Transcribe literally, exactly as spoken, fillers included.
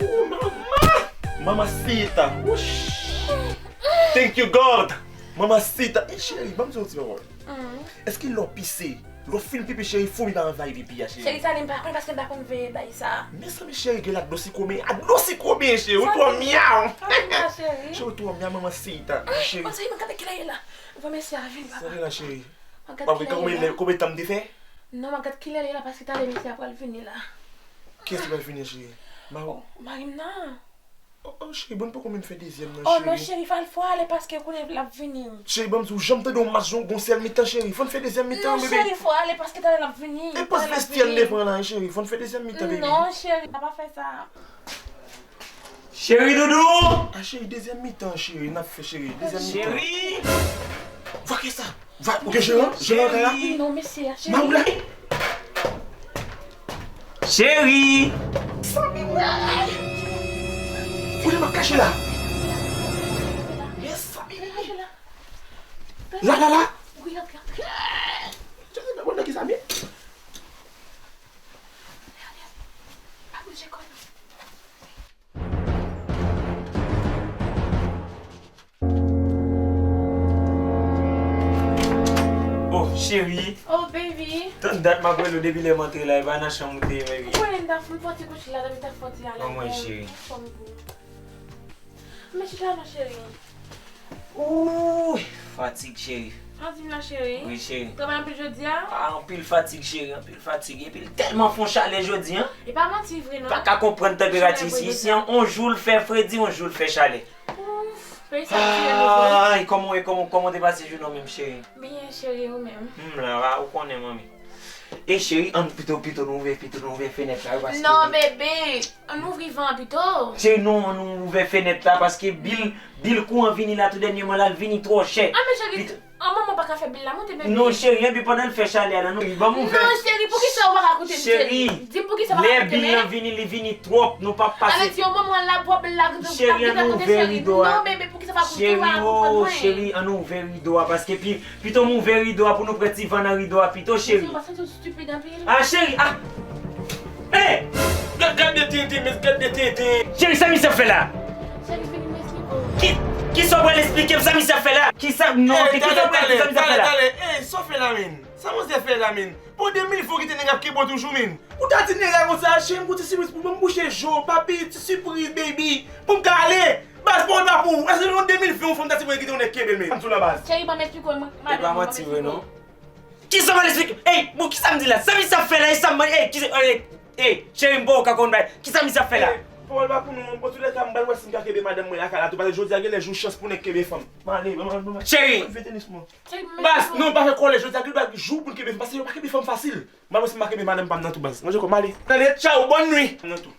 Oh, mama! Mamacita! Wouch! Thank you, God! Mamacita! Ey, cheri, ban m di w yon ti pawòl. Èske lè w pise, lè w fin pipi, cheri, foumi pa anvayi pipi a, cheri? Cheri, sa li m pa konn paske m pa konn veye bay sa. Mezanmi, cheri, gen la dlo sikome. A dlo sikome, cheri, ou twò myaw! Cheri, ou twò myaw, mamacita. Cheri. Konsa, mwen gade kilè ye la. Ou wè mesye a vini, papa. Sa vin la, cheri. Mwen gade kilè ye la. Konbyen tan m te fè? Non, mwen gade kilè ye la, paske talè mesye a pral vini la. Kiyès ki pral vini, cheri? Mari w? Mari m nan. Oh, oh, cheri, bon, poko menm fè dezyèm nan, cheri. Oh non, cheri, fò al, fò ale paske kounye l ap vini. Cheri, ban m di w, janm tande yon match, yon gon sèl mitan, cheri. Fò n fè dezyèm mitan, bebe. Non, cheri, fò ale paske talè l ap vini. E pòz vestiyè n te pran la, cheri. Fò n fè dezyèm mitan, bebe. Non, cheri, n pa fè sa. Cheri doudou! Ah, cheri, dezyèm mitan, cheri. N ap fè, cheri. Dezyèm mitan. Cheri! Fò ke sa. Va, ou gen jeran? Jeran kay la? Non, mesye a, cheri. Mawou la? Cheri! Sa m wè! Kote m ap kache la? Yes, sa m wè! La, la, la! Wi, antre, antre. Cheri, mwen nan ki sa m ye? Pa bouje kò w non. Oh, cheri. Oh, baby. Tann dat m ap rele w depi lè m antre la, e pa nan chanm ou te ye, baby. Ou konnen m ta, m fon ti kouche ladan, m ta fon ti alèz. Kòman w ye, cheri? Anfòm, boo. Men chita non, cheri. Ooh, fatig, cheri. Sa w di m la, cheri? Wi, cheri. Travay anpil jodi a? Ah, anpil fatig, cheri, anpil fatig. Epi l tèlman fon chalè jodi a. E pa manti vre, non. Pa ka konprann tanperati isi. Isi, yon jou l fè fredi, yon jou l fè chalè. Ouf, peyi sa ap tiye nou vre. Ay, kòman w ye, kòman, kòman w te pase jounen w menm, cheri? Byen, cheri, ou menm? M la, ou konnen, manmi. E cheri, ann pito, pito nou ouvè, pito nou ouvè fenèt la, wi, paske... Non, bebe, ann ouvri van an pito. Cheri, non, ann ouvè fenèt la, paske bil, bil kouran vini la tou dènyèman la, l vini twò chè. Ah, men cheri, an manman pa ka fè bil la monte, bebe. Non, cheri, epi pandan l fè chalè a la, non, ban m ouvè. Non, cheri, poukisa ou pa ka koute m, cheri? Di m poukisa ou pa ka koute m, hein? Lè bil lan vini, li vini twòp, nou p ap pase. Sa vle di yon manman la, pwòp bil la, cheri, ann ouvè rido a. Non, bebe, poukisa ou pa koute m, ou pa konprann mwen? Oh, cheri, ann ouvè rido a, paske pi, pito m ouvè rido a pou nou pran ti van nan rido a pito, cheri. Mezanmi, ou pa santi w stupid anpil? Ah, cheri, ah! Hey! Gad, gad de tenten, mes, gad de tenten. Cheri, sa misye ap fè la? Cheri, vini m esplike w. Ki, kisa w pral esplike m sa misye ap fè la? Kisa, non, ki, kisa w pral di sa misye ap fè la? Hey, talè, talè, talè, talè. Hey, sa w fè la, men? Sa manzè fè la, men? Pou de mil fen w kite nèg ap kenbe w toujou, men? Ou ta di nèg la konsa, cheri, m gon ti sipriz pou mwen, m bouche je w, papi, ti sipriz, baby, pou m ka ale. Baz, pawòl pa pou ou. Èske nan de mil fen yon fanm ta sipoze kite yon nèg kenbe l, men? Ann sou la, baz. Cheri, ban m esplike w, mwen, madanm mwen, ban m esplike w. Kisa m al esplike? Ey, bon, kisa m di la? Sa misye ap fè la? E sa m mande, ey, kisa, ey, ey, cheri, m pa wè w ka konn bagay. Kisa misye ap fè la? Ey, pawòl pa pou nou, an tou lè ka, m pral wè si m ka kenbe madanm mwen lakay la tou, paske jodi a gen lè jou chans pou nèg kenbe fanm. M ale, m ale, m ale. Cheri! Mwen fè tenis mwen. Baz, non, pa fè kòlè, jodi a gen lòt jou pou n kenbe fanm, paske yo pa kenbe fanm fasil. M pral wè si m pa kenbe madanm pa m nan tou, baz. Manje kò, m ale. Tande, tchaw, bòn nwi. Nan tou.